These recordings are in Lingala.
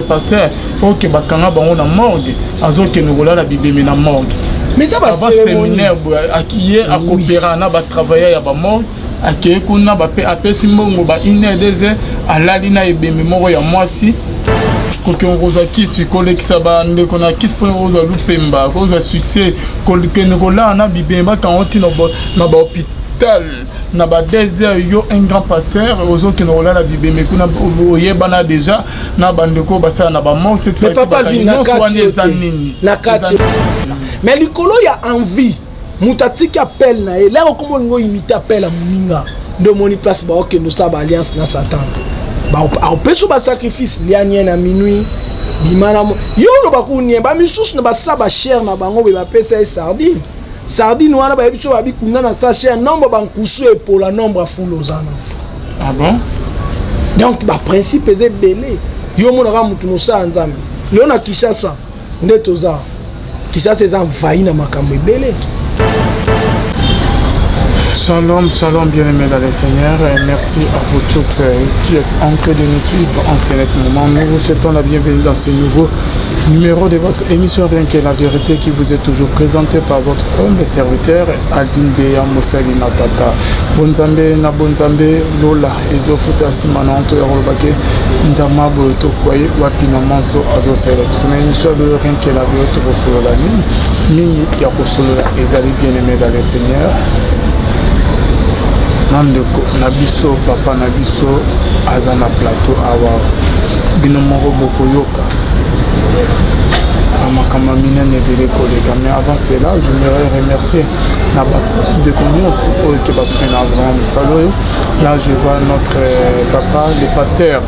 pasteur oke bakanga bango na morgue, azokende kolala bibembe na morgue. Mais eza bacérémonie boye, ye akopera na batravailleur ya bamorgue, akei kuna, apesi mbongo ba une heure, 2 heures, alali na ebembe moko ya mwasi. Kokende kozwa kisi, kolekisa bandeko na kisi mpona kozwa lupemba, kozwa succès, kokende kolala na bibembe, bakango ntina na bahôpital na ba 2 heures. Yo, un grand pasteur, ozokende kolala bibembe kuna, oyebana déjà na bandeko basala na bamorgue. Cette fois, nyonso wana eza nini? Na kati, mais likolo ya envie, moto atiki appel na ye. Lero okoma olingi oimiter appel ya moninga, nde omoni place baokende osala baalliance na Satan. Aopesi basacrifice, lia nie na minuit, bima na yo, oloba kunie. Bamisusu na basala bachaire na bango boye, bapesa ye sardine. Sardine wana, bayebi so babikunda na sa chaire, nombre bankusu epola, nombre afulu oza na. Ah bon? Donc baprincipe eza ebele. Yo omonaka motu mosala Nzambe lelo na Kinshasa, nde toza Kinshasa eza envahi na makambo ebele. Shalom, shalom, bien-aimés dans le Seigneur. Et merci à vous tous qui êtes en train de nous suivre en ce moment. Nous vous souhaitons la bienvenue dans ce nouveau numéro de votre émission Rien que la vérité, qui vous est toujours présentée par votre humble serviteur Alvin Beya Mosali Matata. Bonzambe na Bonzambe, Lola, ezofuta nsima na nto ya kolobake nzama boye tokwaye wapi na manso azosalela biso. Na émission ya Rien que la vérité, tokosolola nini mingi ya kosolola ezali, bien-aimé dans le Seigneur, na ndeko na biso, papa na biso aza na plateau awa. Bino moko bokoyoka bamakambo ya minene ebele koleka. Mais avant cela, j'aimerais remercier na bandeko nyonso oyo ke basoutenir vraiment mosala oyo. Là, je vois notre papa le pasteur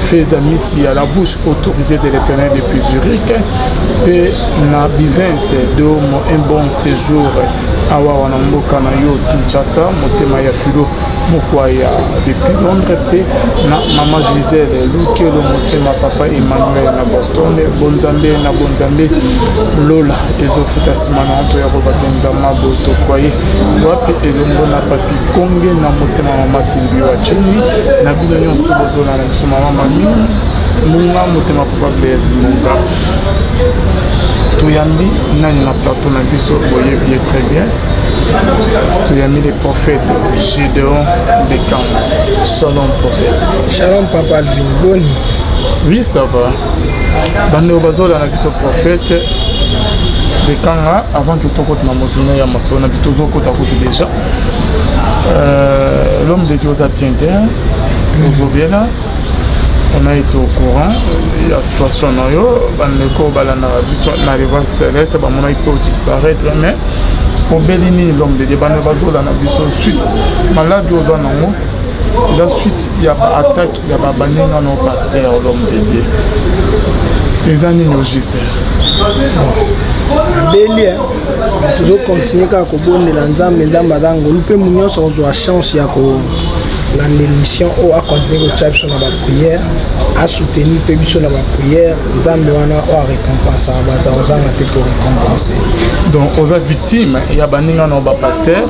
Feza Misi à la bouche autorisée de l'Éternel depuis Zurich, mpe na Bivens Domo, un bon séjour awa wana mboka na yo Kinshasa, motema ya Filo Mokwaya depuis Londres, mpe na mama Gisele Lukelo, motema papa Emmanuel na Boston. Bonzambe na Bonzambe, Lola ezofuta nsima na nto ya kobaka nzama boye tokwaye wapi elongo na papi Konge na motema mama Sylvie Wachini, na bino nyonso to bozolanda biso, mama Mami Munga, motema papa Blaise Munga. Toyambi nani na plateau na biso? Boyebi ye très bien. Toyambi le prophète Gédéon Bekanga. Shalom, prophète. Shalom, papa Alvin, boni? Oui, ça va. Bandeko bazolanda biso, prophète Bekanga, avant que tokota na mosolo ya masolo na biso, tozokota kuti déjà. L'homme de Dieu, oza bien te, ozobiela. On a été au courant ya situation na yo. Bandeko balandaka biso na Riva Céleste bamonaki mpe odisparaître, mais obeli nini, l'homme de Dieu? Bandeko bazolanda biso, suite maladi oza nango, la suite ya baattaque ya babaninga no pasteur, l'homme de Dieu, eza nini au juste? Nabeli, tozocontinuer kaka kobondela Nzambe. Nzambe aza ngolu, mpe mu nyonso akozwa chance ya kolanda émission oyo, acontinuer kotia biso na baprière, asoutenir mpe biso na baprière. Nzambe wana oyo arécompensaka bato, akozanga te korécompense. Donc oza victime ya baninga na bapasteur,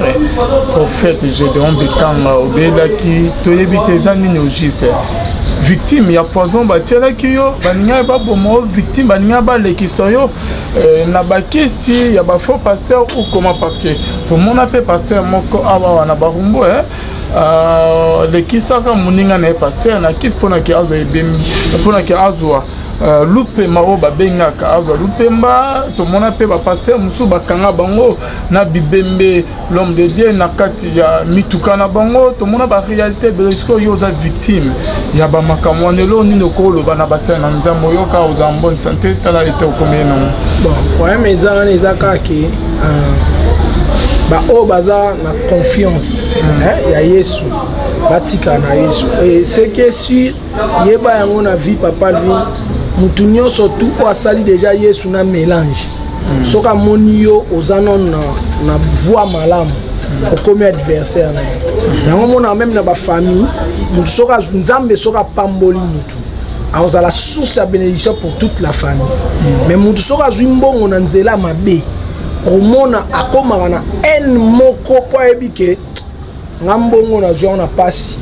prophète Gédéon Bekanga. Obelaki, toyebi te eza nini au juste. Victime ya poison batielaki yo, baninga baboma yo, victime baninga balekisa yo na bakisi ya bafaux pasteur ou comment? Parce que tomona mpe pasteur moko awa na Barumbu, lekisaka moninga na ye pasteur na kisi mponaki azwa ebembi, mponaki azwa lupemba oyo babengaka azwa lupemba. Tomona mpe bapasteur mosusu bakanga bango na bibembe, l'homme de Dieu, na kati ya mituka na bango. Tomona baréalité ebele. Sikoyo yo oza victime ya bamakambo wana, eloko nini okoloba na basali na Nzambe? Oyoka oza en bonne santé, tala ete okomi ye nango. Bon, problème eza wana, eza kaka ke baoyo baza na confiance ya Yesu, batikala na Yesu. Et ce qui est sûr, yeba yango na vie, papa Alvin, mutu nyonso tu oyo asali déjà Yesu na mélange, soki amoni yo oza nano na voie malamu, okomi adversaire na ye. Yango omonaka même na bafamille, mutu soki azwi Nzambe, soki apamboli mutu, akozala source ya bénédiction pour toute la famille. Mais mutu soki azwi mbongo na nzela ya mabe, omona akomaka na haine moko, mpo ayebi ke nga mbongo nazwi yango na pasi.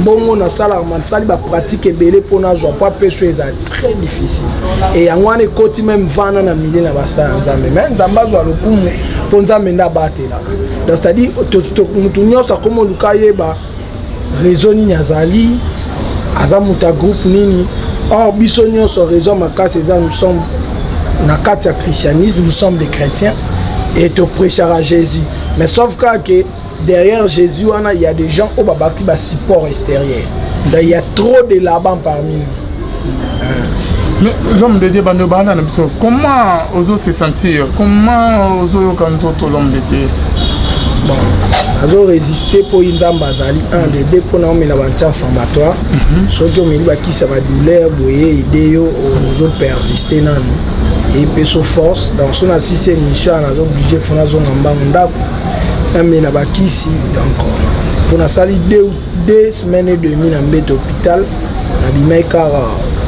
Mbongo nasalaka, nasali bapratique ebele mpo nazwa, mpo apeso eza très difficile. E yango wana ekoti même vana na milieu na basala ya Nzambe. Mais Nzambe azwa lokumu, mpo Nzambe nde abatelaka. Donc c'est-à-dire motu nyonso akómi oluka ayeba réseau nini azali, aza moto ya groupe nini. Or biso nyonso, réseau makasi eza, nous sommes na kati ya christianisme, nous sommes des chrétiens et toprêchaka Jésus. Mais sauf kaka ke derrière Jésus wana, il y a des gens oyo babakti basupport extérieur. Donc il y a trop de Laban parmi nous. Mais l'homme de Dieu, bando bana na biso, comment ozo se sentir? Comment ozoyoka nzoto, l'homme de Dieu? Bon, azo résister mpo ye Nzambe azali 1 de 2, mpona omela baanti-inflammatoire. Soki omeli bakisi ya badouleur boye, ede yo ozopersiste nanu, epeso force. Donc so nasisi émission wana, naza obligé, fo nazonga mbango ndako, namela bakisi. Donc mpo nasali 2 semaines et demi na mbeto hôpital, nabimai kaka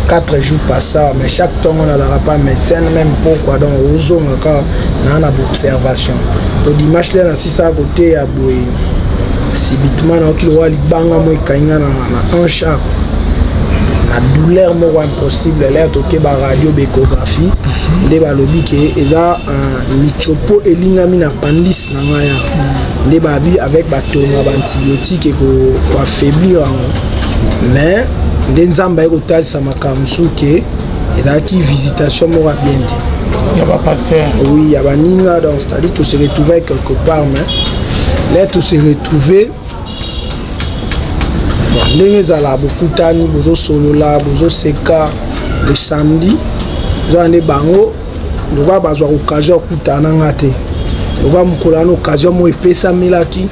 4 jours passa. Mais chaque ntongo nazalaka pa médecin, même pokwa. Donc ozonga kaka naa na baobservation. To dimanche nde nasisaka koteya boye, subitement nayoki lokola libanga mo ekangi nga na hanche, na douleur moko impossible. Lere toke baradio, baéchographie, nde balobi ke eza michopo elingami na appendice na ngai ya nde babi avec batonga baantibiotique ekoaffaiblir yango. Mais nde Nzambe aye kotalisa makambo mosusu ke ezalaki visitation moko ya bien te. Ya bapasteur. Oui, ya baninga. Donc c'est-à-dire to se retrouver quelque part, mais là to se retrouver, bon, ndenge ezala, bokutani, bozosolola, bozoseka le samedi, ozala nde bango lokola bazwaka occasion ya kokutana na nga te. Lokola mokolo wana occasion moko epesamelaki,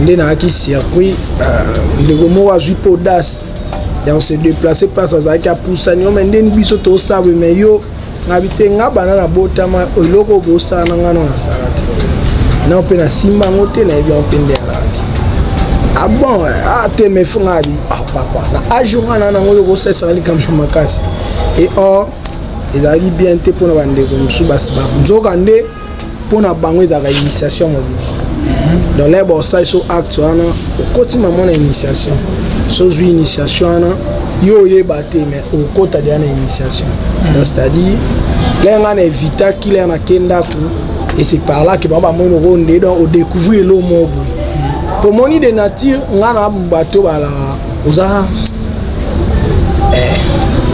nde nayaki surpris. Ndeko moko azwi mpo audace ya kose déplacer place azalaki, apusani ome ndeni biso tosabwe. Me yo ngabi te, nga bana nabotama, eloko oyo bosala na nga no nasala te, nao mpe nasimba yango te, nayebi yango mpe nde alaka te. Ah bon? Ah te, mais fo nga abi ah papa, na age nga na nango oyo kosalisaka likambo ya makasi. Et or ezalaki bien te mpona bandeko mosusu. Basi nzoka nde mpona bango ezalaka initiation mobimba. Donc lere baosali so acte wana, okoti mama na initiation. So ozwi initiation wana, yo oyeba te, mais okota deya na initiation. Donc c'est-à-dire lere nga na evitaki, lere nake ndako, et c'est par là que bango bamoni okonde. Donc odécouvrir elo moko boye po moni de nature nga na bato balaka oza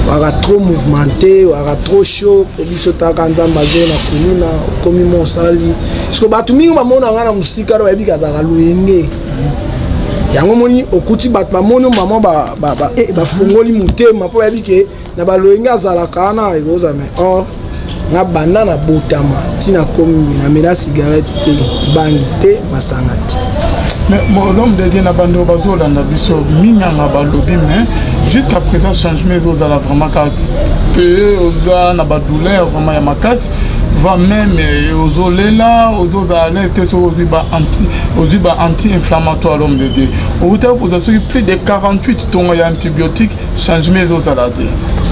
waka trop mouvementé, waka trop chaud. Po biso taka Nzambe azo na kuluna, okomi mo osali parce que bato mingi bamona nga na mosika do bayebi kazalaka loyenge. Yango moni okuti bato bamoni mama bafungoli motema mpo bayebi ke na baloyenge azalaka wana ekozala. Mais or nga banda na botama ntina komi, namela cigarette te, bangi te, masanga te. Mais bon, l'homme de Dieu, na bando bazolanda biso minganga balobi, mais jusqu'à présent changement ezozala vraiment kaka te. Oza na badouleur vraiment ya makasi, va même ozolela, ozozala l'aise te. Soki ozwi ba anti inflammatoire, l'homme de Dieu, outaki kozwa soki plus de 48 tongo ya antibiotique, changement ezozala te.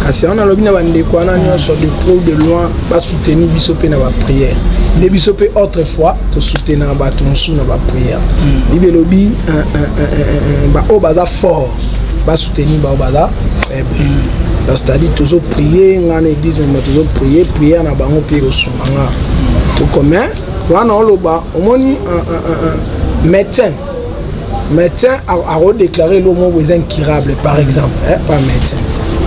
Kasi yango nalobi na bandeko wana nyonso, de près ou de loin, basoutenir biso mpe na baprière. Nde biso mpe autrefois tosoutenaka bato mosusu na baprière. Bible elobi baoyo baza fort basoutenir baoyo baza faible. Donc c'est-à-dire tozoprier, nga na église moma tozoprier, prière na bango mpe ekosunga nga tokome wana. Oloba omoni médecin akodéclare eloko moko eza incurable par exemple, hein, pas médecin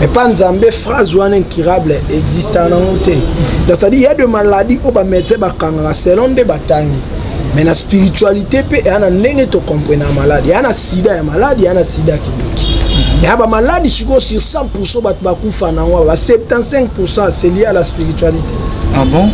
mais pas Nzambe. Phrase wana incurable existe nango te. Donc c'est-à-dire il y a de maladies oyo bamédecin bakangaka selon nde batangi, mais na spiritualité mpe eya na ndenge tocomprena maladi. Eya na sida ya maladi, eya na sida ya kindoki, eya bamaladi. Sikoyo sur 100 bato bakufa nango, ba 75 c'est lié à la spiritualité. Ah bon?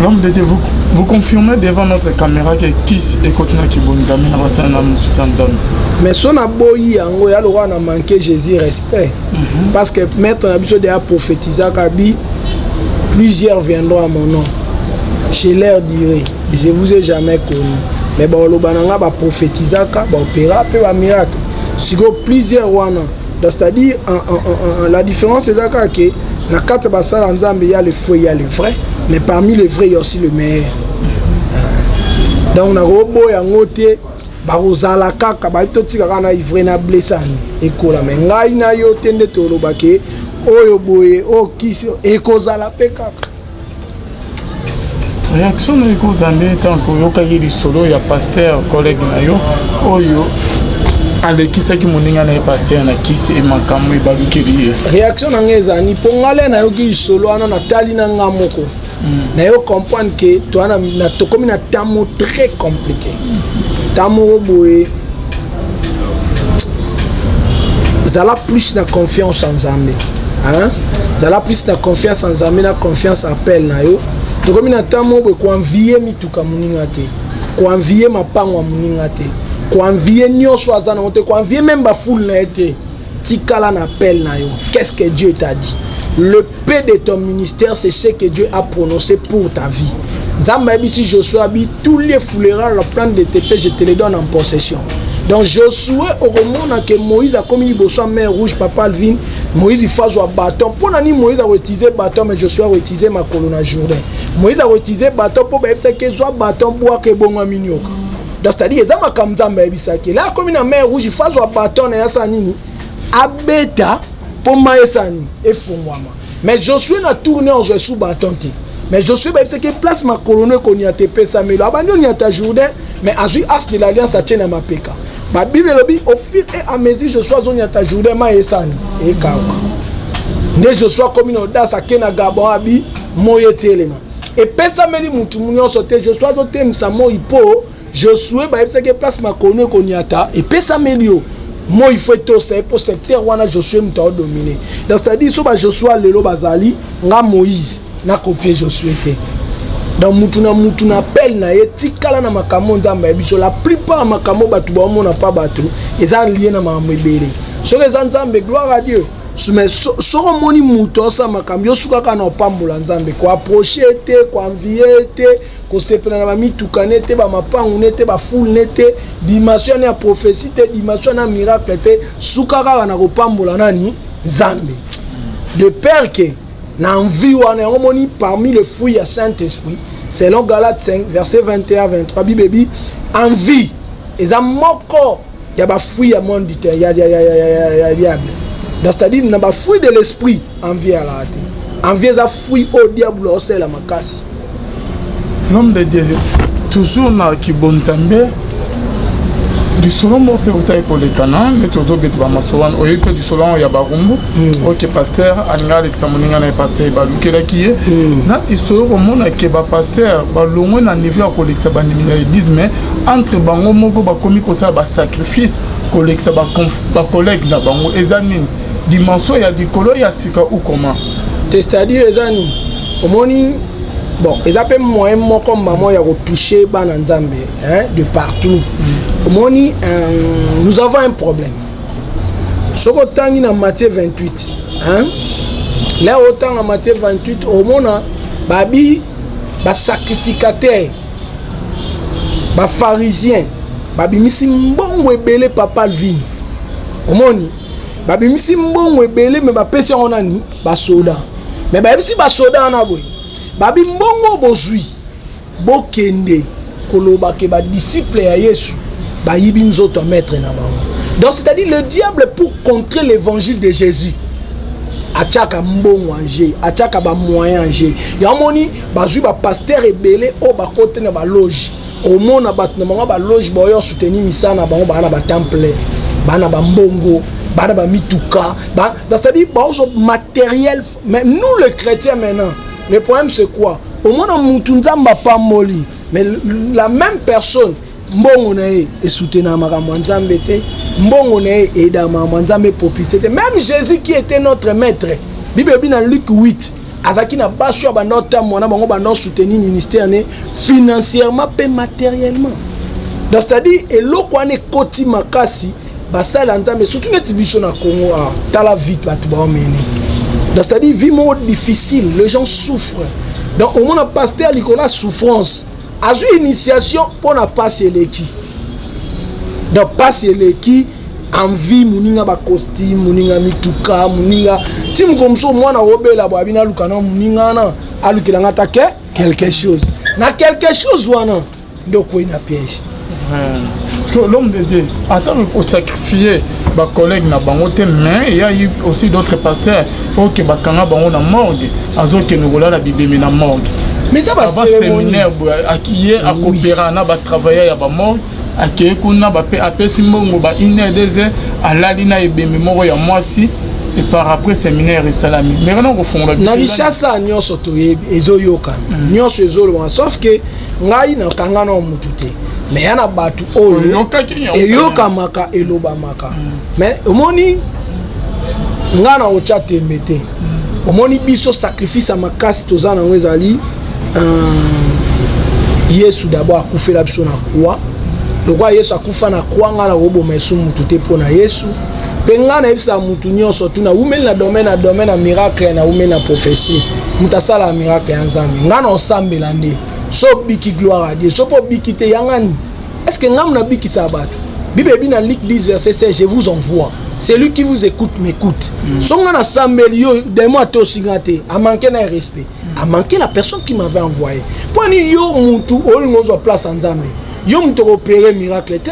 L'homme de Dieu, vous, vous confirmez devant notre caméra que kisi ekotinaki bonzambe na basala na mosusu ya Nzambe? Mais so naboyi yango, ya lokola na manqué Jésus respect, parce que maître na biso deya prophétisaka bi: plusieurs viendront à mon nom, je leur dirai: je vous ai jamais connu. Mais baoloba na nga baprophétisaka, baopéra mpe bamiracle. Sikoyo plusieurs wana, donc c'est-à-dire la différence eza kaka ke na kati ya basala Nzambe, ya le faux, ya le vrai, mais parmi le vrai, il y a aussi le meilleur. Donc nakoboya yango te. Bakozala kaka bayebi totika kaka na ivre na blessani ekola. Me ngai na yo te nde tolobake oyo boye, oyo kisi ekozala mpe kaka. Réaction na ekozala nde ntango oyokaki lisolo ya pasteur collègue na yo oyo alekisaki moninga na ye pasteur na kisi, e makambo ebalukeli ye? Réaction na ngai ezali mpo ngai le nayoki lisolo wana, natali na nga moko, nayo comprendre ke toa na tokomi na temps moko très compliqué, temps moko boye. Zala plus na confiance en Nzambe, hein? Zala plus na confiance en Nzambe, na confiance appel na yo. Tokomi na temps moko boye, koenvier mituka moninga te, koenvier mapango ya moninga te, koenvier nyonso aza nango te, koenvier même bafoule na ye te. Tikala na appel na yo. Qu'est-ce que Dieu t'a dit? Le pain de ton ministère, c'est ce que Dieu a prononcé pour ta vie. Nzambe ayebisi Josué, abi tout lieu foulera la plante de tes pieds, je te le donne en possession. Donc Josué, okomona ke Moïse akomi liboso ya mer Rouge, papa Alvin. Moïse, il faut azwa bâton. Mpo na nini Moïse akoutiliser bâton, mais Josué akoutiliser makolo na Jourdain? Moïse akoutiliser bâton mpo bayebisaki ezwa bâton, bwaka, ebongwami nyoka. Donc c'est-à-dire eza makambo Nzambe ayebisaki. La akomi na mer Rouge, il faut azwa bâton na ye, asala nini? Abeta mpo mai esala nini? Efungwama. Mais Josué na tourne, ozwa esu bâton te. Mais Josué, bayebisaki place makolo no ekoniata, epesamelo. Abandi oniata Jourdain, mais azwi arche de l'alliance, atie na mapeka. Babible elobi, au fur et à mesure Josué azoniata Jourdain, mai esani ekauka. Nde Josué akomi na audace, ake na Gabon, abi moi etelema. Epesameli mutu nyonso te. Josué azotemisa moi mpo Josué bayebisaki place makolo ekoniata, epesameli yo, moi faut etosa ye mpo secteur wana Josué moto aodomine. Donc c'est-à-dire so baJosué lelo bazali, nga Moïse nacopier Josué te. Donc mutu na mutu na appel na ye. Tikala na makambo Nzambe ayebi biso. La plupart ya makambo bato baomona pa bato eza lié na makambo ebele. Soki eza Nzambe, gloire à Dieu. Mais soki omoni moto osala makambo, yo suka kaka na opambola Nzambe. Koapprocher te, koenvier te, kosepela na bamituka ne te, bamapangu ne te, bafoule ne te, dimension ne ya prophétie te, dimension na miracle te. Suka kaka na kopambola nani? Nzambe, de peur ke na envie wana yango moni. Parmi le fruit ya Saint Esprit, selon Galates 5 verset 21 23, Bible ebi envie eza moko ya bafruit ya monde du ya diable. Donc c'est-à-dire na bafruit de l'esprit, envie alaka te. Envie eza fruit oyo diable aosalela makasi. L'homme de Dieu, toujours na kibonzambe, lisolo moko mpe otali kolekana nde tozobeta bamasolo wana. Oyebi mpe lisolo yango ya Barumbu, oke pasteur alinga alekisa moninga na ye pasteur, ebalukelaki ye. Na lisolo komona ke bapasteur balongwe na niveau ya kolekisa bandimi na église, mais entre bango moko bakomi kosala basacrifice, kolekisa bacollègue na bango. Eza nini? Dimension ya likolo ya sika ou comment? Te, c'est-à-dire eza nini? Omoni, bon, eza mpe moyen moko mbamo ya kotouche bana Nzambe, hein, de partout. Omoni, nous avons un problème. Soki otangi na Matthieu 28, hein, là otanga Matthieu 28, omona babi basacrificateur, bapharisien babimisi mbongo ebele. Papa Alvin, omoni babimisi mbongo ebele, me bapesi yango nani? Basoda. Me bayebisi basoda wana boye, babi mbongo bozwi, bokende koloba ke badisciple ya Yesu bayibi nzoto ya maître na bango. Donc c'est-à-dire le diable, pour contrer l'évangile de Jésus, atiaka mbongo en jeu, atiaka bamoyen en jeu. Yango moni bazwi bapasteur ebele oyo bakote na baloge. Omona bato na bango baloge baoyo soutenir misala na bango, baa na batemple, baa na bambongo, baa na bamituka, c'est-à-dire baozwa matériel. Mais nous les chrétiens maintenant, le problème c'est quoi? Omona mutu Nzambe apamboli, mais la même personne, mbongo na ye esoutenaka makambo ya Nzambe te, mbongo na ye eyedaka makambo ya Nzambe propulse te. Même Jésus qui était notre maître, Bible ebi na Luc 8, azalaki na basi oyo banda otambola na bango, banda osoutenir ministère ne financièrement mpe matériellement. Donc c'est-à-dire eloko wana ekoti makasi basala ya Nzambe, surtout neti biso na Congo. Ah, tala vite bato baomene. Donc c'est-à-dire vie moko difficile, les gens souffrent. Donc omona pasteur likolo ya souffrance, azwi initiation mpo na pasi eleki. Donc pasi eleki, envie moninga bacostume, moninga mituka, moninga ti moko mosusu mwana obela boye, abi naluka na moninga wana alukelanga ata ke quelque chose na quelque chose wana nde okwei na piège. Parce que l'homme de Dieu, attends, kosacrifier bacollègue na bango te, mais il y a eu aussi d'autres pasteurs oyo ke bakanga bango na morgue, azokende kolala bibemi na morgue. Mais eza bacérémonie. Séminaire boye, ye akopera na batravailleur ya bamorgue, akei kuna, apesi mbongo ba une heure, 2 heures, alali na ebembe moko ya mwasi et par après séminaire esalami. Mais kana kofongola. Na Kinshasa nyonso toyebi, ezoyokana nyonso, ezolobana, sauf ke ngai nakanga na mutu te, mais ya na bato oyo eyokamaka, elobamaka. Mais omoni, ngai na otya tembe te. Omoni, biso sacrifice ya makasi toza nango ezali Yesu d'abord akufela biso na croix. Lokola Yesu akufa na croix, ngai nakoboma esu mutu te mpo na Yesu. Mpe ngai nayebisaka mutu nyonso tu, nawumeli na domaine ya miracle, nawumeli na prophétie. Moto asalaka miracle ya Nzambe. Ngai na osambela nde so obiki, gloire à Dieu. So mpo obiki te, yangani. Est ce que ngai nabikisaka bato? Bible ebi na Luc 10 verset 16: "Je vous envoie, celui qui vous écoute m'écoute." So ngai nasambeli yo, démon atosinga te, amanqué na respect, amanqué la personne qui m'avait envoyé. Mpo ani yo mutu olinga ozwa place ya Nzambe? Yo mutu okoopérer miracle te.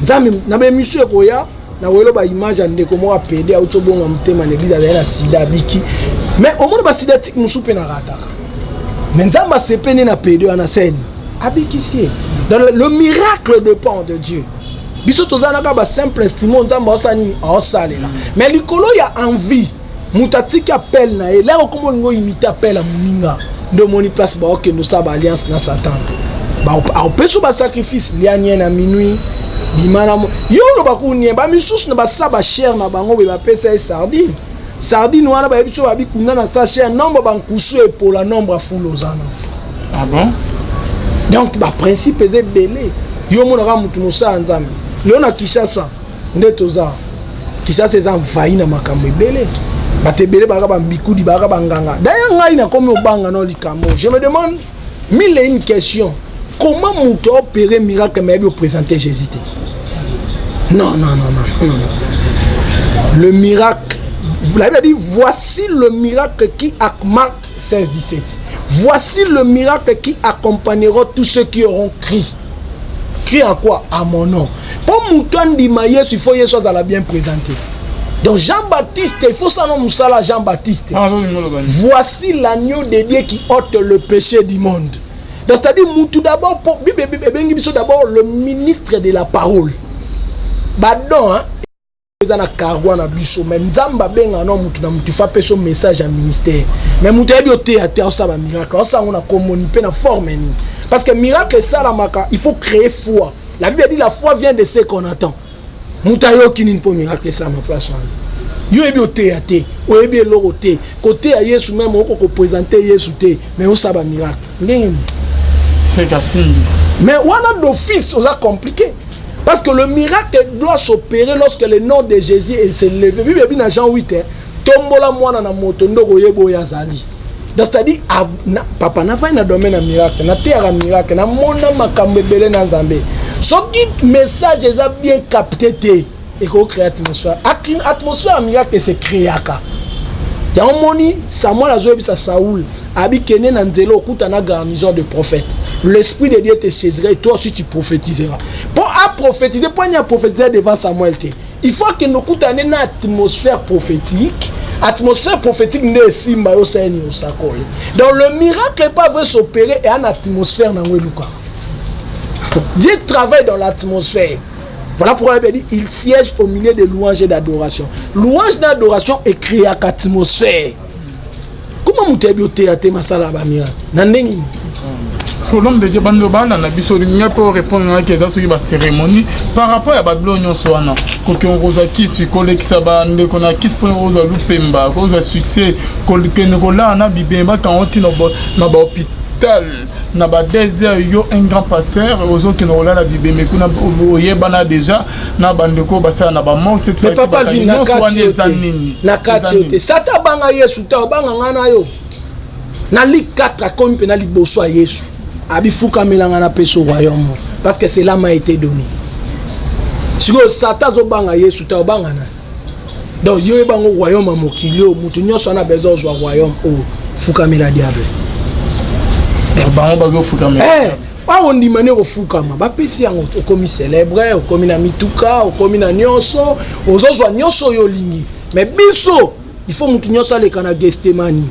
Nzambe na baémission ekoya, nakoyelo baimage ya ndeko moko apede, auti obonga motema na église, azali na sida, abiki. Mais omoni, basidatike mosusu mpe nakataka, mais Nzambe asepeni na pede wana, seni abikisi ye. Donc le miracle dépend de Dieu. Biso toza naka basimple instrument. Nzambe aosala nini? Aosalela. Mais likolo ya envie, moto atiki appel na ye. Lero okoma olingi oimiter appel ya moninga, nde omoni place baokende osala baalliance na Satan. Aopesa basacrifice, lia nie na minuit, bima na yo, oloba kunie. Bamisusu na basala bachaire na bango boye, bapesa ye sardine. Sardine wana, bayebi so babikunda na sa chaire, nombre bankusu epola, nombre afulu oza na. Ah bon? Donc baprincipe eza ebele. Yo omonaka motu mosala ya Nzambe lelo na Kinshasa, nde toza Kinshasa eza envahi na makambo ebele. Bato ebele baka bambikudi, baka banganga. Daya ngai nakomi obanga na likambo. Je me demande mille et une questions: comment moto aopérer miracle, mais ayebi oprésenter Jésus te? Non, non, non, non, non, non. Le miracle, la Bible dit: voici le miracle qui, Marc 16 17, voici le miracle qui accompagnera tous ceux qui auront cru. Cru en quoi? À mon nom. Mpo moto andima Yesu, il faut Yesu azala bien présenté. Donc Jean-Baptiste, il faut ça non, mosala Jean-Baptiste: voici l'agneau de Dieu qui ôte le péché du monde. Donc c'est-à-dire mutu d'abord, Bible ebengi biso d'abord le ministre de la parole. Badon, hein, eza na cargo na biso, mais Nzambe abenga no mutu na mutu, fa apesa message ya ministère. Mais mutu ayebi oteya te, aosala bamiracle, aosala yango na komoni mpe na forme nini? Parce que miracle esalamaka, il faut créer foi. La Bible dit: la foi vient de ce qu'on attend. Mutu ayoki nini mpo miracle esalama place wana? Yo oyebi oteya te, oyebi eloko te, koteya Yesu, même oko koprésenter Yesu te, mais osala bamiracle ndenge nini? Mais wana d'office oza compliqué, parce que le miracle doit s'opérer lorsque le nom de Jésus est s'élevé. Bible ebi na Jean 8, tombola mwana na moto, ndoko oyeba oyo azali. Donc c'est-à-dire papa nafai na domaine ya miracle, nateyaka miracle, namona makambo ebele na Nzambe. Soki message eza bien capté te, ekocréer atmosphère. Atmosphère ya miracle ese créaka yango. Moni Samuel azoyebisa Saoul, abikende na nzela, okuta na garnison de prophète, l'esprit de Dieu te saisira et toi aussi tu prophétiseras. Mpo aprophétiser, mpo ani aprophétiser devant Samuel te, il faut akende okutane na atmosphère prophétique. Atmosphère prophétique nde esimba yo, osali osakole. Donc le miracle est pas vrai s'opérer et en atmosphère nango eluka. Dieu travaille dans l'atmosphère. Voilà pourquoi il dit: il siège au milieu de louanges et d'adoration. Louange d'adoration ecréaka atmosphère. Comment moto ayebi oteya te, masala ya bamiracle na ndenge nini? Parce que l'homme de Dieu, bando balanda biso, olingi mpe répondre ngaki, eza soki bacérémonie par rapport ya babilo nyonso wana, kokende kozwa kisi, kolekisa bandeko na kisi mpona kozwa lupemba, kozwa succès, kokende kolala na bibembe, bakango ntina na bahôpital, na ba 2 heures. Yo un grand pasteur, ozokende kolala bibembe kuna, oyebana déjà na bandeko basala na bamorgue. Cette Mais papa fois-ci vi na nyonso kati wana yo eza te. nini? Na kati Eza yo nini? te. Satan abanga Yesu te, obanga nga na yo. Na Luc 4, akomi mpe na liboso ya Yesu, abifukamelanga na peso royaume, parce que cela m'a été donné. Sikoyo Satan azobanga Yesu te, obanga nani? Donc yo oyebango royaume ya mokili oyo, motu nyonso wana besoin ozwa royaume oyo, fukamela diable. Bango bazofukamela. Eh, Awa ondima nde kofukama, bapesi yango, okomi célèbre, okomi na mituka, okomi na nyonso, ozozwa nyonso oyo olingi. Mais biso, il faut mutu nyonso aleka na Gethsemane,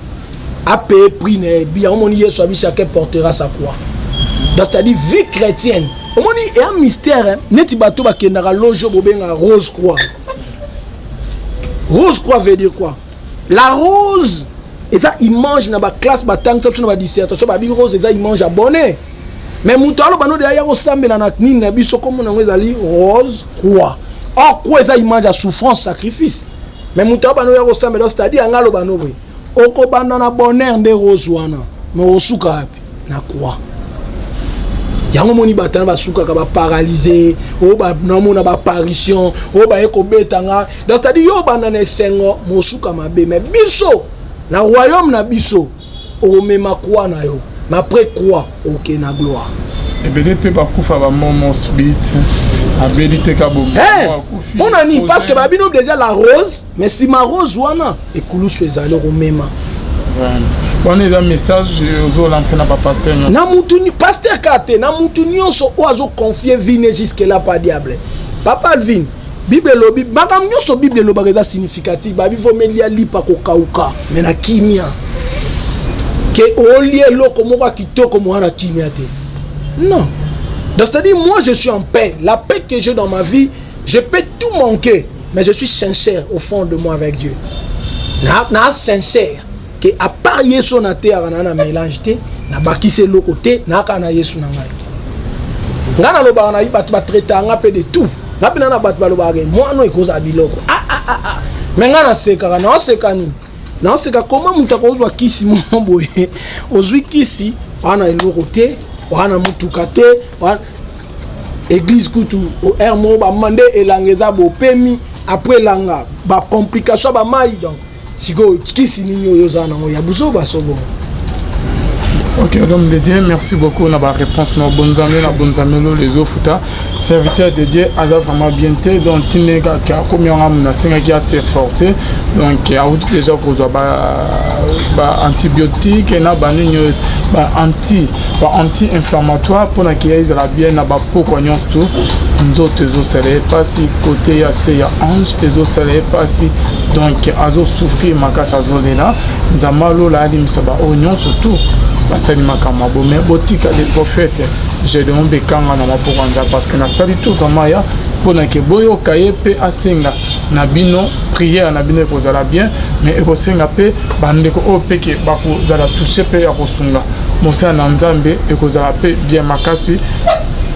apaye prix na ye. Yango omoni Yesu abi: "Chacun portera sa croix." Donc c'est-à-dire vie chrétienne, omoni, eya mystère. Neti bato bakendaka loge, bobengaka rose croix. Rose croix veut dire quoi? La rose eza image na baclasse, batangisa biso na badissertation, babi rose eza image ya bonheur. Mais moto aloba no deya ya kosambela na nini na biso, komona yango ezali rose croix. Or croix eza image ya souffrance, sacrifice. Mais moto aloba no ya kosambela, c'est-à-dire yanga aloba no boye: okobanda na bonheur nde rose wana, mais osuka wapi? Na croix. Yango moni bato wana basukaka baparalyse, oyo namona baapparition, oyo baye kobeta nga. Donc c'est-à-dire yo obanda na esengo, mosuka mabe. Mais biso na royaume na biso, okomema croix na yo, mais après croix, okende na gloire. Ebele mpe bakufa bamomo subite, abeli te ka. Mpo na nini? Parce que babino déjà la rose, mais nsima rose wana, ekulusu ezali komema. Wana eza message ozolancer na bapasteur nyonso? Na mutu, pasteur kaka te, na mutu nyonso oyo azoconfie vie ne jusque là pa diable. Papa Alvin, Bible elobi makambo nyonso. Bible elobaka eza significatif. Babi vomelia lipa kokauka me na kimia, ke olia eloko moko ya kitoko moya na kimia te. Non, donc c'est-à-dire moi, je suis en paix. La paix que j'ai dans ma vie, je peux tout manquer, mais je suis sincère au fond de moi avec Dieu. Na sincère ke à part Yesu nateyaka na na mélange te, nabakisi eloko te, nayaka na Yesu na ngai. Ngai nalobaka na bato, batraitaka nga mpe de tout. Nga mpe na na bato balobaka ke mwana ekozala biloko. Ah, ah, ah, ah. Mais ngai nasekaka, naoseka nini? Naoseka koma moto akozwa kisi moko boye, ozwi kisi wana, eloko te wana, motuka te wana, église kutu aire moko bama nde elanga eza bopemi, après elanga bacomplication ya bamai. Donc sikoyo kisi nini oyo oza nango ya buzoba so bongo? Ok, homme de Dieu, merci beaucoup na baréponse na bonzambe na bonzambe. Lolo ezofuta. Serviteur de Dieu aza vraiment bien te. Donc ntina kaka akomi yango, amu nasengaki as'efforcer. Donc awuti déjà kozwa baantibiotique na banini oyo ba anti inflammatoire mpona keya ezala bien. Na bapokwa nyonso tu, nzoto ezosala ye mpasi, kote ya se ya ange ezosala ye mpasi. Donc azosouffrir makasi, azolela. Nzambe alola alimisa baoyo nyonso tu basali makambo mabe. Mais botika le prophète Gédéon Bekanga na maboko ya Nzambe, parce que nasali tout vraiment ya mpona ke boyoka ye mpe asenga na bino prière na bino, ekozala bien. Mais ekosenga mpe bandeko oyo mpe ke bakozala touché mpe ya kosunga mosala na Nzambe, ekozala mpe bien makasi.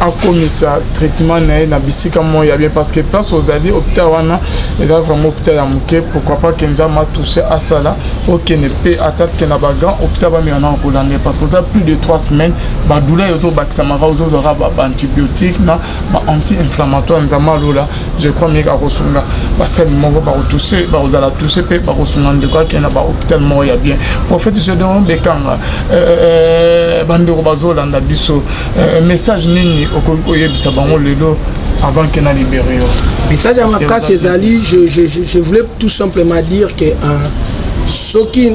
Akomisa traitement na ye na bisika moko ya bien, parce que place ozali, hôpital wana eza vraiment hôpital ya moke. Pourquoi pas ke Nzambe atouche, asala okende mpe ata ke na bagrand hôpital, bameka na kolanda, parce que oza plus de 3 semaines, badouleur ezobakisamaka, ozozwaka baantibiotique na baanti inflammatoire. Nzambe alola, je crois mieke akosunga basali moko bakotouche, bakozala touché mpe bakosunga ndeko akende na bahôpital moko ya bien. Prophète Gédéon Bekanga, bandeko bazolanda biso, message nini okoki koyebisa bango lelo avant ke na libérer yo? Message ya makasi ezali, je voulais tout simplement dire que soki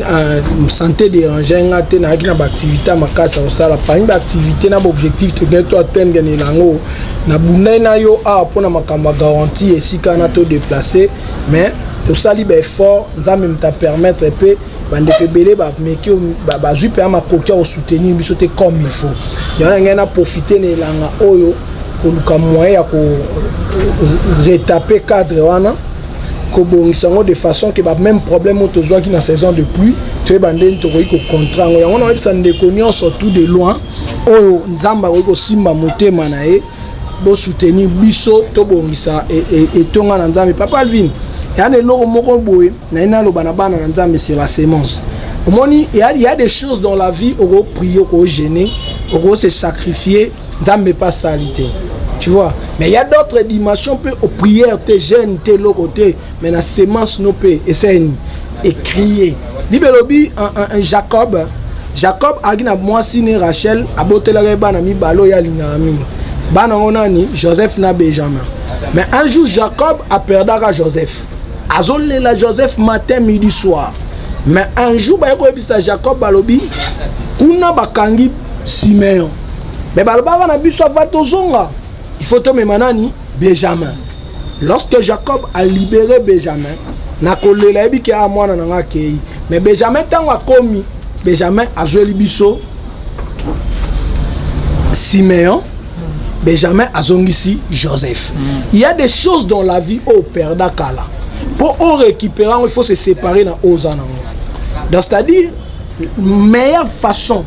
santé dérange nga te, nayaki na baactivité ya makasi ya kosala. Parmi baactivité na baobjectif tokei to atteindre yango, nabundai na yo awa mpona makambo ya garantie esika wana to déplacer. Mais tosali baeffort, Nzambe moto apermettre mpe bandeko ebele bameki, bazwi mpe ya makoki ya kosoutenir biso te comme il faut. Yango na ngai na profite na elanga oyo koluka moyen ya koretaper cadre wana, kobongisa yango de façon ke bameme problème oyo tozwaki na saison de pluie, toyeba ndeni tokoki kocontre yango. Yango nayebisa ndeko nyonso tout de loin oyo Nzambe akoki kosimba motema na ye, bosoutenir biso, tobongisa etonga na Nzambe. Papa Alvin, eya na eloko moko boye naye naloba na bana na Nzambe, c'est la semence. Omoni, il y a des choses dans la vie, okoprier, okojeûner, okose sacrifier, Nzambe mpe asali te, tu vois. Mais il y a d'autres dimensions mpe oprière te, jeûne te, eloko te, mais na semence no mpe eseni ecrier. Bible elobi, Jacob azalaki na mwasi ne Rachel, abotelaka ye bana mibale oyo alingaka mingi. Bana yango nani? Joseph na Benjamin. Mais un jour, Jacob aperdaka Joseph, azolela Joseph matin, midi, soir. Mais un jour baye koyebisa Jacob, balobi kuna bakangi Simeon. Mais balobaka na biso avant tozonga, il faut tomema nani? Benjamin. Lorsque Jacob a libéré Benjamin, na kolela, yebi ke a mwana na nga akei. Mais Benjamin, ntango akomi, Benjamin azweli biso Siméon, Benjamin azongisi Joseph. Il y a des choses dans la vie oyo operda kala, mpo orécupérer yango, il faut se séparer na oyo oza nango. Donc c'est-à-dire, meilleure façon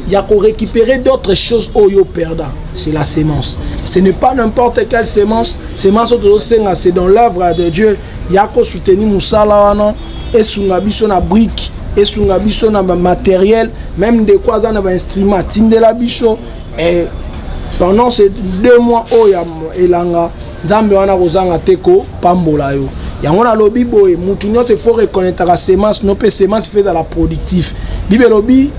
ya korécupérer d'autres choses oyo operda, c'est la semence. Ce n'est pas n'importe quelle semence. Semence oyo tozosenga, c'est dans l'œuvre de Dieu, ya kosoutenir mosala wana, esunga biso na brique, esunga biso na bamatériel. Même ndeko aza na bainstrument, atindela biso. Et pendant ces 2 mois oyo ya elanga, Nzambe wana kozanga te kopambola yo. Yango nalobi boye, mutu nyonso il faut reconnaîtraka semence no, mpe semence faut ezala productif. Bible elobi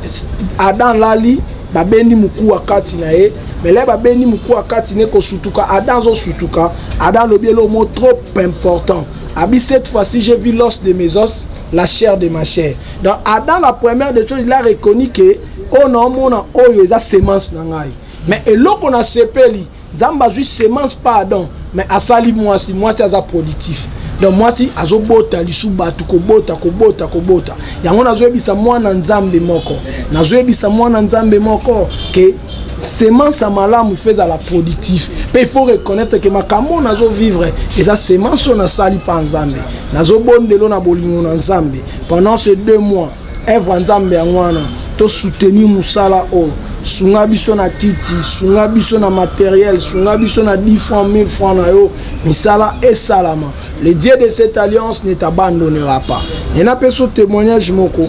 Adam lali, babendi mokuwa kati na ye. Mais le babendi mokuwa kati ne kosutuka, Adam azosutuka. Adam alobi eloko moko trop important, abi: "Cette fois-ci, j'ai vu l'os de mes os, la chair de ma chair." Donc Adam, la première des choses, il a reconnu que oyo naomona oyo eza semence na ngai. Mais eloko nasepeli, Nzambe azwi semence pa Adam, mais asali mwasi. Mwasi aza productif, donc mwasi azobota lisu bato, kobota, kobota, kobota. Yango nazoyebisa mwana Nzambe moko, nazoyebisa mwana Nzambe moko ke semence ya malamu il faut ezala productif, mpe il faut reconnaître ke makambo oyo nazovivre eza semence oyo nasali mpa Nzambe. Nazobondelo na bolingo na Nzambe, pendant ces 2 mois, œuvre ya Nzambe yango wana, tosoutenir mosala oyo. Sunga biso na kiti, sunga biso na matériel, sunga biso na 10 francs, 1000 francs na yo, misala esalama. Le Dieu de cette alliance ne t'abandonnera pas. Napesa témoignage moko.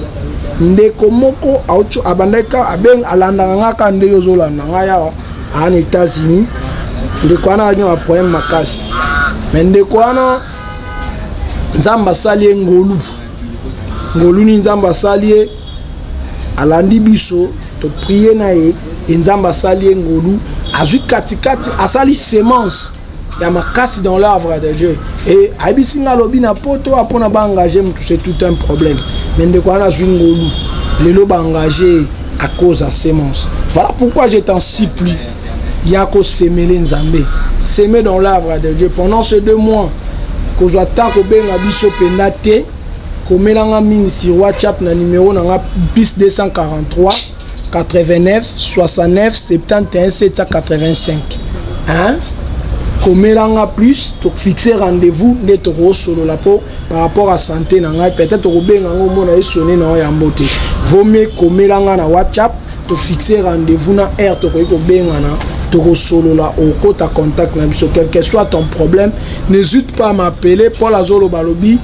Ndeko moko abandaki alandaka nga kaka ndenge ozolanda ngai awa, aa na États-Unis. Ndeko wana azalaki na baproblème makasi, mais ndeko wana, Nzambe asali ye ngolu. Ngolu nini Nzambe asali ye? Alandi biso, toprier na ye, e Nzambe asali ye ngolu, azwi katikati, asali semence ya makasi dans l'œuvre de Dieu. E ayebisi nga, alobi na poto mpona baengage motu, c'est tout un problème. Mais ndeko wana azwi ngolu, lelo baengage à cause ya semence. Voilà pourquoi je t'en supplie, ya kosemele Nzambe, semer dans l'œuvre de Dieu pendant ces 2 mois. Kozwa temps kobenga biso mpenza te, komelanga mingi sur WhatsApp na numéro na nga plus 243 89 69 71 785, hein? Komelanga plus, tofixe rendez-vous nde tokosolola, mpo par rapport à santé na ngai, peut-être tokobenga ngo, omona esone na oyo yambo te. Vaut mieux komelanga na WhatsApp, tofixe rendez-vous na heure tokoki kobengana, tokosolola, okota contact na biso. Quel que soit ton problème, n'hésite pas à m'appeler. Paul azoloba, alobi: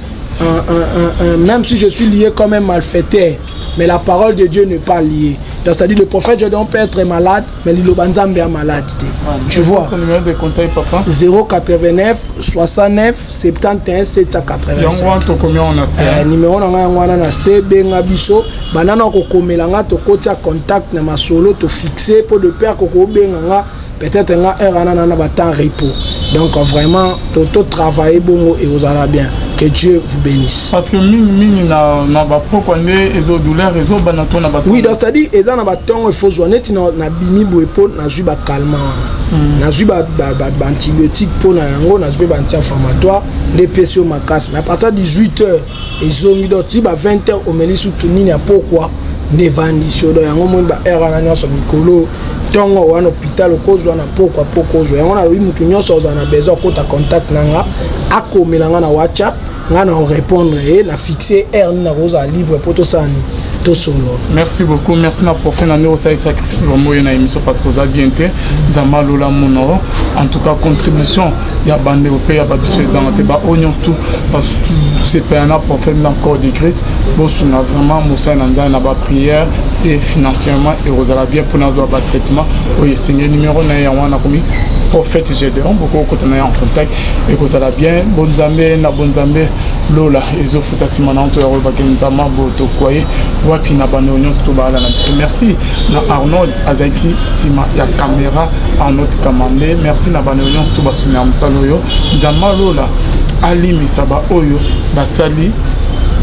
"Même si je suis lié comme un malfaiteur, mais la parole de Dieu n'est pas liée." Donc c'est-à-dire, le prophète Gédéon peut être malade, mais liloba Nzambe est malade te. Tu vois? Votre numéro de contact, papa? 089 69 71 785. Yango wana tokomi wana na se. Numéro na ngai yango wana na se. Benga biso, banana kokomela nga, tokotia contact na masolo, tofixe, mpo de père kokobenga nga, peut-être nga heure wana na batemps repos. Donc vraiment totravaille bongo, ekozala bien. Que Dieu vous bénisse. Parce que mingi mingi na bapokwa nde ezo douleur ezobanda to na bato. Oui, donc c'est-à-dire eza na batongo, il faut zwa neti nabimi boye mpo nazwi bacalmant wana, nazwi baantibiotique mpo na yango, nazwi mpe baanti-inflammatoire nde epesi yo makasi. Mais à partir de 18 heures ezongi, donc ti ba 20 heures omeli sutu nini ya pokwa nde evandisi yo. Donc yango moni baheure wana nyonso, mikolo ntongo wana hôpital okozwa, na pokwa po kozwa yango. Nalobi mutu nyonso ozala na besoin akota contact na nga, akomela nga na WhatsApp, nga na orépondre ye na fixe heure nini nakozala libre mpo tosala nini, tosolola. Merci beaucoup, merci na prophète na ndenge osali sacrifice vraiment oye na émission, parce que oza bien te. Nzambe alola monoro. En tout cas, contribution ya bandeko mpe ya babiso ezanga te. Baoyo nyonso tu basepela na prophète na corps de Christ, bosunga vraiment mosali na Nzambe na baprière et financièrement, ekozala bien mpona azwa batraitement oyo esengeli. Numéro na ye yango wana nakomi, prophète Gédéon, bokokota na ye en contact, ekozala bien. Bonzambe na bonzambe, lola ezofuta nsima na to ya kolobaki Nzambe boyo tokwa ye wapi na bandeko nyonso to baala na biso. Merci na Arnold azalaki nsima ya caméra, Arnold Kamambe. Merci na bandeko nyonso to basuni ya mosala oyo. Nzambe alola alimbisa baoyo basali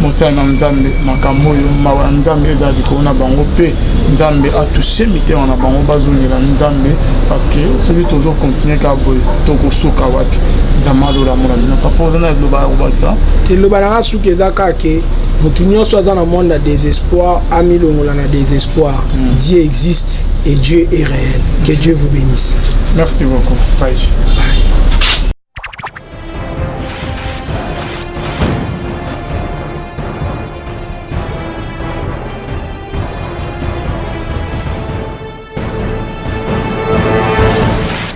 mosala na Nzambe makambo oyo. Mawa ya Nzambe ezala likolo na bango mpe. Nzambe atouche mitema na bango, bazongela Nzambe, parce que soki tozocontinue kaka boye, tokosuka wapi? Nzambe alolamona bino. Papa, oza na liloba ya kobakisa? Te, liloba na nga suki eza kaka ke motu nyonso aza na monde ya désespoir amilongola na désespoir. Dieu existe et Dieu est réel. Que Dieu vous bénisse. Merci beaucoup. Bye. Bye.